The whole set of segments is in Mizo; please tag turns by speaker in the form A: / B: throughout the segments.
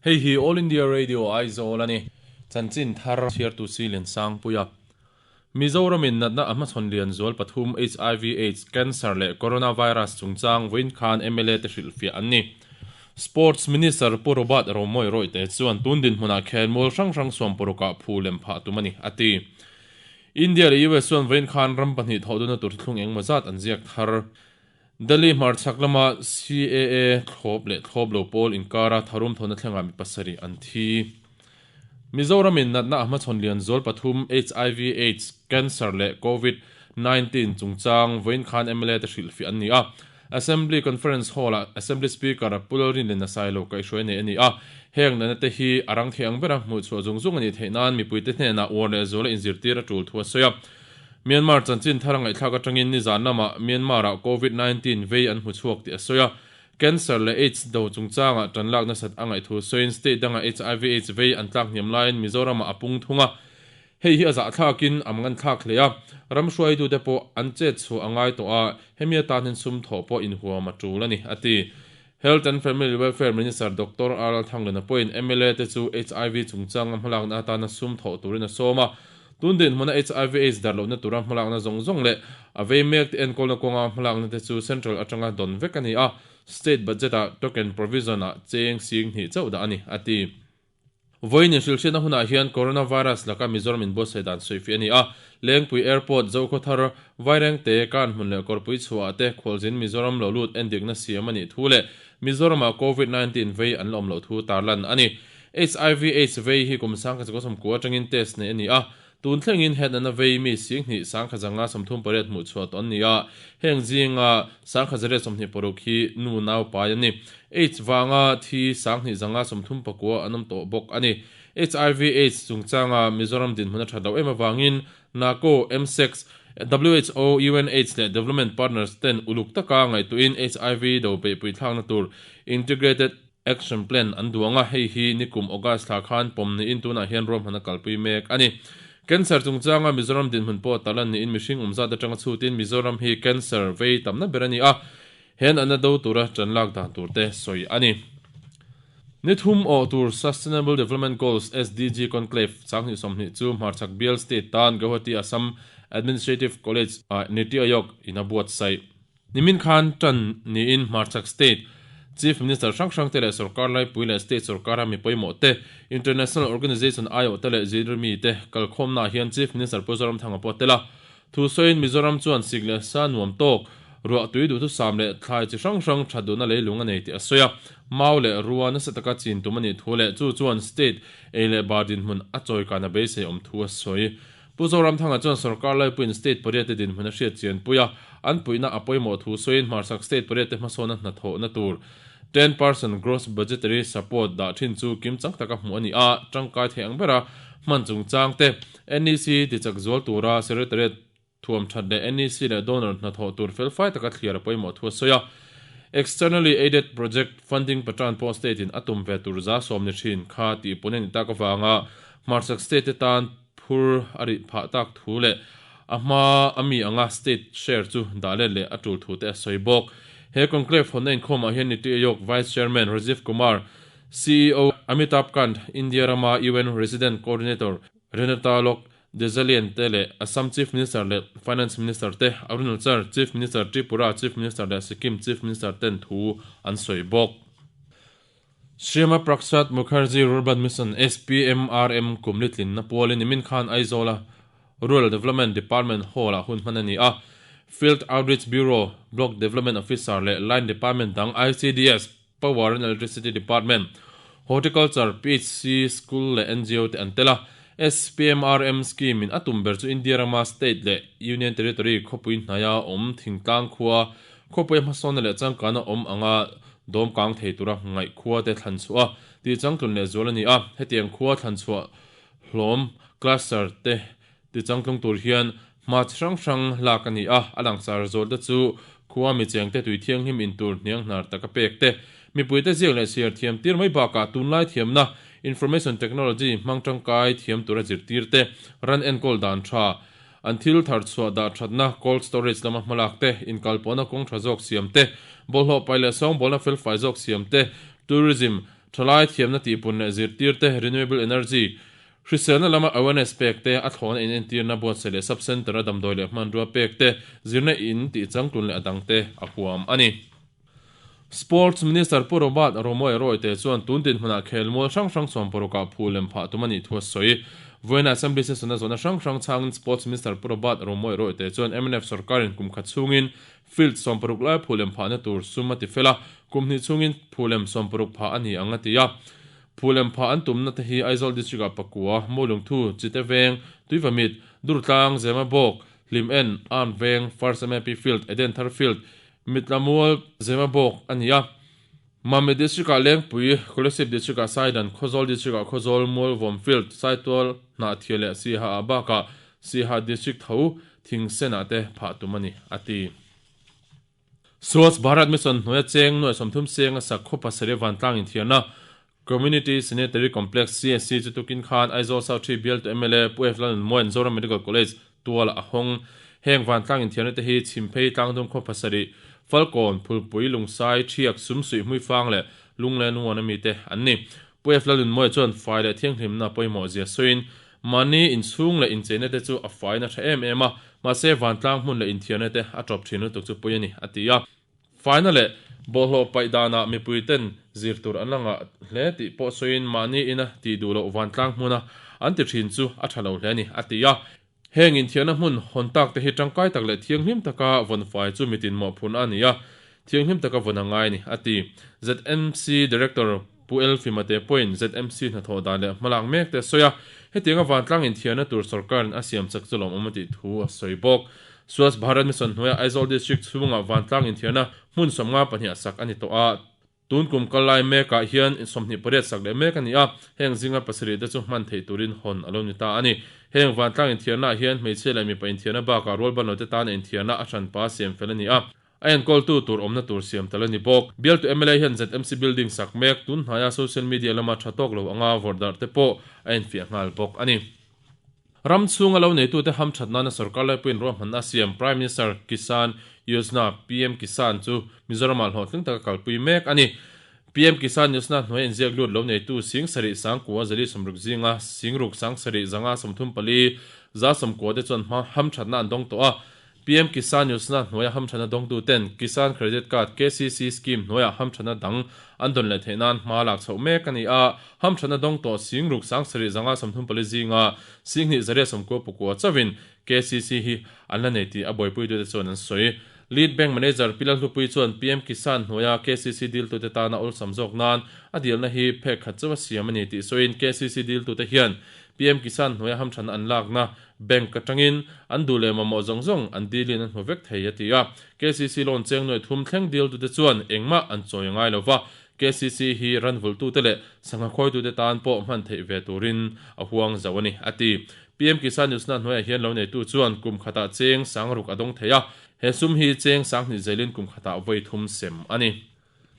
A: Hei hi All India Radio Aizawl a ni. Chanchin thar chhiartu si Liansangpuia. Mizoramin natna a hmachhawn lian zual pathum HIV, AIDS, Cancer leh Coronavirus chungchang vawiin khan mla te hrilhfiah an ni. Sports Minister Pu Robert Romawia Rawite chuan tun dinhmunah khelmual hrang hrang suamparukah phu lem phah tum a ni, a ti. India leh US chuan vawiin khan ram pahnih thawhduna tur thlung engmaw zat an ziak thar. Delhi hmarchhak lama CAA thlawp leh thlawp lo pawl inkara tharum thawhna thlengah mi pasarih an thi. Mizoramin natna a hmachhawn lian zual pathum HIV, AIDS, Cancer leh Covid 19 chungchang vawiin khan mla te hrilhfiah an ni a. Assembly Conference Hall-ah Assembly Speaker Pu Lalrinlina Sailo kaihhruai nei a ni a. Heng natna te hi a rang thei ang bera hmuhchhuah zung zung a nih theih nan mipuite hnenah uar leh zuala inzirtir a tul thu a sawi a. Myanmar chanchin thar a ngaihthlak atangin nizan lamah Myanmar-ah Covid 19 vei an hmu chhuak tih a sawi a. Cancer leh aids do chungchangah tan lak nasat a ngaih thu sawiin state dangah hiv aids vei an tlak hniam laiin Mizoramah a pung thung a. Hei hi a zahthlakin a manganthlak hle a, ram hruaitute pawh an chet chhuah a ngai tawh a, hemi atan hian sum thawh pawh inhuam a tul a ni, a ti. Health and Family Welfare Minister Doctor RL Thanglena pawhin mla te chu hiv chungchanga hmalakna atana sum thawh turin a sawm a, tun dinhmuna hiv aids darh lohna tura hmalakna zawng zawng leh a vei mek te enkawlna kawnga hmalakna te chu central atanga dawn vek a ni a, state budget ah token provision ah cheng sing hnih chauh dah a ni, a ti. Vawiin inhrilhhriatna hunah hian Coronavirus laka Mizoram inbuatsaih dan sawifiah a ni a, Lengpui Airport, Zokhawthar, Vairengte, Kanhmun leh Kawrpui chhuahah te khualzin Mizoram lo lut endikna siam a nih thu leh Mizoramah Covid 19 vei an la awm loh thu tarlan a ni. Hiv Aids vei hi kum 1990 atangin test neih a ni a, Tun thlengin hetnana vei mi 20 538 hmuh chhuah tawh an ni a, heng zinga 1126 hi nu nau pai an ni. Aids vanga thi 2539 an awm tawh bawk a ni. Hiv Aids chungchanga Mizoram dinhmun a that loh em avangin NACO, MSEX, WHO, UNAIDS leh Development Partners ten uluk taka ngaihtuahin hiv do beihpui thlakna tur Integrated Action Plan an duang a, hei hi nikum August thla khan pawm niin tunah hian ruahman a kalpui mek a ni. Cancer chungchanga Mizoram dinhmun pawh tal an niin mihring awmzat atanga chhutin Mizoram hi cancer vei tamna ber a ni a, hen an a do tura tan lak dan tur te sawi a ni. Ni thum awh tur Sustainable Development Goals, SDG, Conclave 2020 chu hmarchhak bial state tan Guwahati Assam Administrative College ah Niti Aayog in a buatsaih. Nimin khan tan niin hmarchhak state Chief Minister hrang hrang te leh sorkar laipui leh state sorkara mi pawimawh te, international organization aiawh te leh zirmi te kalkhawmnaah hian Chief Minister Pu Zoramthanga pawh a tel a. Thu sawiin Mizoram chuan sik leh sa nuam tawk, ruah tui duhthusam leh thlai chi hrang hrang that duhna leilung a nei tih a sawi a. Mau leh rua nasa taka chin tum a nih thu leh chu chuan state ei leh bar dinhmun a chawikana beisei awm thu a sawi. Pu Zoramthanga chuan sorkar laipuiin state pariate dinhmun a hriat chianpui a, an puihna a pawimawh thu sawiin hmarchhak state pariate hmasawnna hnathawhna tur 10% gross budgetary support dah thin chu kimchang taka hmuh a ni a, tangkai thei ang bera hman chungchang te, NEC tichak zual tura Secretariat thuam that leh NEC leh donor hnathawh tur felfai taka thliar a pawimawh thu a sawi a. Externally aided project funding patran pawh state in a tum ve tur za sawm ni thin kha tih pawn a nih tak avanga hmarchhak state te tan phur a rih phah tak thu leh a hma a mi anga state share chu dah let leh a tul thu te a sawi bawk. He conclave hawnna inkhawmah hian Niti Aayog Vice Chairman Rajiv Kumar, CEO Amitabh Kant, India rama UN Resident Coordinator Renata Lok Desalegn te leh Assam Chief Minister leh Finance Minister te, Arunachal Chief Minister, Tripura Chief Minister leh Sikkim Chief Minister ten thu an sawi bawk. Shyama Prasad Mukherjee Rurban Mission, SPMRM, kum litlinna pualin nimin khan Aizawla Rural Development Department Hall-ah hun hman a ni a. Field Outreach Bureau, Block Development Officer leh Line Department dang ICDS, Power and Electricity Department, Horticulture, PHC, School leh ngo te an tel a. SPMRM scheme in a tum ber chu India rama state leh Union Territory khawpui hnaia awm thingtlang khua, khawpui a hmasawnna leh changkana awm anga dawm kang thei tura ngaih khua te thlan chhuah a, tih changtlun leh zual a ni a. Hetiang khua thlan chhuah hlawm, cluster, te ti changtlung tur hian hma chi hrang hrang lak a ni a, a langsar zawt te chu khua mi chengte tui thianghlim in tur hniang hnar taka pek te, mipuite ziak leh chhiar thiam tir mai bakah tunlai thiamna, information technology, hmang tangkai thiam tura zirtir te, ran enkawl dan tha, An thil thar chhuah dah thatna, cold storage lama hmalak te, inkalpawhna kawng tha zawk siam te, bawlhhlawh pai leh sawngbawlna felfai zawk siam te, tourism Thalai thiamna tihpun leh zirtir te, renewable energy, hriselna lama awareness pek te, a thlawhna in entirna buatsaih leh sub-centre a damdawi leh hmanrua pek te, zirna in tih changtlun leh a dang te a huam a ni. Sports Minister Pu Robert Romawia Rawite chuan tun dinhmunah khelmual hrang hrang 60 ah phu lem phah tum a nih thu a sawi. Vawiina Assembly Session-a zawhna hrang hrang chhangin Sports Minister Pu Robert Romawia Rawite chuan mnf sorkarin kum khat chhungin Field 60 lai phu lem phahna tur sum a ti fel a, kum hnih chhungin phu lem 60 phah a ni ang a ti a. Phu lem phah an tumna te hi Aizawl District ah Pakua, Mulungthu, Chite Veng, Tuivamit, Durtlang, Zemabawk, Hlim En, Armed Veng, First MAP Field, Edenthar Field, Mitlamual, Zemabawk a ni a. Mamit District ah Lengpui, Kolasib District ah Saidan, Khawzawl District ah Khawzawl, Mualvawm Field, Saitual, Hnahthial leh Siha ah bakah Siha District tho Thingsen ah te phah tum a ni, a ti. Swachh Bharat Mission hnuaia cheng nuai 30 seng a sak khaw pasarih vantlang inthiarna Community Sanitary Complex, CSC, chu tukin khan Aizawl South Ṭhi bialtu mla Pu F Lalnunmuain Zoram Medical College tualah a hawng. Heng vantlang inthiarna te hi Chhimphei, Tlangdung khaw pasarih, Falkawn, Phulpui, Lungsai, Ṭhiak, Sumsuih, Hmuifang leh Lunglen Luan ami te an ni. Pu F Lalnunmuaia chuan fai leh thianghlimna pawimawh zia sawiin, Mahni inchhung leh incheina te chu a faina ṭha em em a, mahse vantlang hmun leh inthiarna te a ṭawp ṭhin lutuk chu pui a ni, a ti a. Faina leh bawlhhlawh paih danah mipuiten zir tur an la ngah hle tih pawh sawiin mahni ina tih duh loh vantlang hmuna an ti thin chu a tha lo hle a ni, a ti a. Heng inthiahna hmun hawn tak te hi tangkai tak leh thianghlim taka vawn fai chu mitin mawhphurhna a ni a, thianghlim taka vawn a ngai a ni, a ti. ZMC Director Pu Elfi Mate pawhin ZMC hnathawh dan leh hmalak mek te a sawi a, hetianga vantlang inthiahna tur sorkarin a siam chak chu lawmawm a tih thu a sawi bawk. Swachh Bharat Mission hnuaiah Aizawl District chhungah vantlang inthiarna hmun 52 ah sak a ni tawh a, tun kum kal lai mekah hian 28 sak leh mek a ni a, heng zinga pasarih te chu hman theih turin hawn a lo ni ta a ni. Heng vantlang inthiarnaah hian hmeichhia leh mipa inthiarna bakah rualbanlo te tana inthiarna a hranpa siam fel a ni a, a enkawltu tur awmna tur siam tel a ni bawk. Bialtu mla hian ZMC building sak mek tun hnaia social media lama tha tawk lo anga vawrhdarh te pawh a enfiah nghal bawk a ni. Ram chhunga lo neitute hamthat nana sorkar laipuiin ruahmanna a siam Prime Minister Kisan Yojana, PM Kisan, chu Mizoramah hlawhtling taka kalpui mek a ni. PM Kisan Yojana hnuaia inziak lut lo neitu 7000 sangkua 460 zinga 6000 7000 534 190 te chuan hamthatna an dawng tawh a. PM Kisan Yojana hnuaia hamthatna dawngtuten Kisan Credit Card, KCC, scheme hnuaiah hamthatna dang an dawn leh theih nan hma lak chhoh mek a ni a. Hamthatna dawng tawh 6000 700 534 zinga 2 299 chauhin KCC hi an la nei tih a buaipuitute chuan an sawi. Lead Bank Manager Pi Lalhlupui chuan PM Kisan hnuaia KCC diltute tana awlsam zawk nan a dilna hi phek khat chauh a siam a ni tih sawiin KCC diltute hian PM Kisan hnuaia hamthatna an lakna Bank atangin an duh leh mamawh zawng zawng an deal in an hmu vek thei a ti a. KCC loan cheng nuai thum thleng deal tute chuan engmah an chawi a ngai lo va, KCC hi ran vultute leh sangha khawitute tan pawh hman theih ve turin a huang zo a ni, a ti. PM Kisan Yojana hnuaiah hian lo neitu chuan kum khatah cheng sangruk a dawng thei a, he sum hi cheng sanghnih zelin kum khatah vawi thum sem a ni.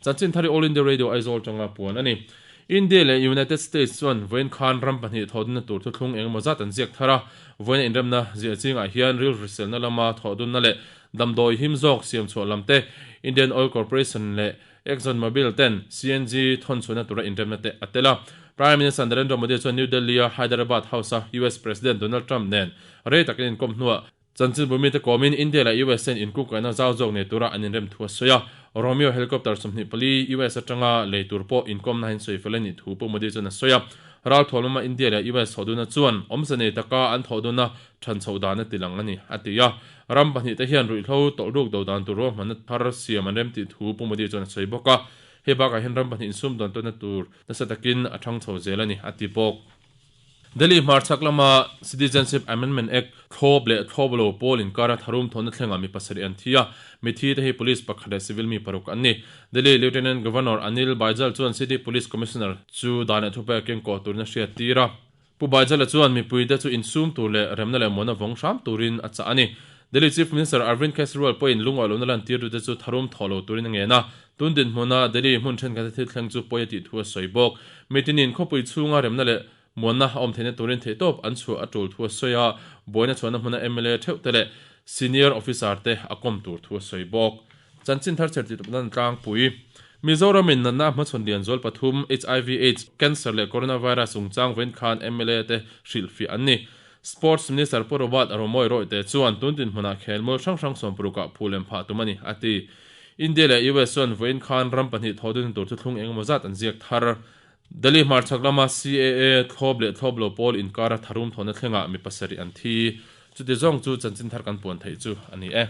A: Chanchin thari All India Radio Aizawl tanga puan a ni. India leh United States chuan vawiin khan ram pahnih thawhdunna tur thuthlung eng emaw zat an ziak thar a, vawiina inremna ziah chingah hian rilru hriselna lama thawhdunna leh damdawi him zawk siam chhuah lam te, Indian Oil Corporation leh Exxon Mobil ten CNG thawn chhuahna tura inremna te a tel a. Prime Minister Narendra Modi chuan New Delhi-a Hyderabad House-a US President Donald Trump nen rei takin inkawm hnuah Chanchinbu mite kawmin India leh US ten inkukkaihna zau zawk nei tura an inrem thu a sawi a. Romeo helicopter 24 US atanga lei tur pawh inkawmna in sawi fel a nih thu Pu Modi chuan a sawi a. Ralthuam lama India leh US thawhdunna chuan awmze nei taka an thawhdunna than chhoh dan a tilang a ni, a ti a. Ram pahnihte hian ruihhlo tawlhruk do dan tur ruahmanna thar siam an rem tih thu Pu Modi chuan a sawi bawk a. Hei bakah hian ram pahnih insum dawn tawnna tur nasa takin a thang chho zel a ni, a ti bawk. Delhi hmarchhak lama Citizenship Amendment Act thlawp leh thlawp lo pawl inkara tharum thawhna thlengah mi pasarih an thi a, mithi te hi police pakhat leh civil mi paruk an ni. Delhi Lieutenant Governor Anil Baijal chuan City Police Commissioner chu dan leh thupek kengkawh turin a hriat tir a. Pu Baijal-a chuan mipuite chu insum tur leh remna leh muanna vawng hram turin a chah a ni. Delhi Chief Minister Arvind Kejriwal pawhin lungawi lohna lantirtute chu tharum thawh lo turin a ngen a, tun dinhmuna Delhi hmun thenkhat a thil thleng chu pawi a tih thu a sawi bawk. Mitinin khawpui chhunga remna leh muanna a awm theihna turin theihtawp an chhuah a tul thu a sawi a, buaina chhuahna hmuna mla theuh te leh senior officer te a kawm tur thu a sawi bawk. Chanchin thar chher tih tawp nan tlangpui. Mizoramin natna a hmachhawn lian zual pathum, hiv, aids, Cancer leh Coronavirus chungchang vawiin khan mla te hrilhfiah an ni. Sports Minister Pu Robert Romawia Royte chuan tun dinhmunah khelmual hrang hrang 60 ah phul em phah tum a ni, a ti. India leh US chuan vawiin khan ram pahnih thawh dun tur thuthlung engemaw zat an ziak thar. Delhi hmarchhak lama CAA thlawp leh thlawp lo pawl inkara tharum thawhna thlengah mi pasarih an thi. Chuti zawng chu chanchin thar kan puan theih chu a ni e.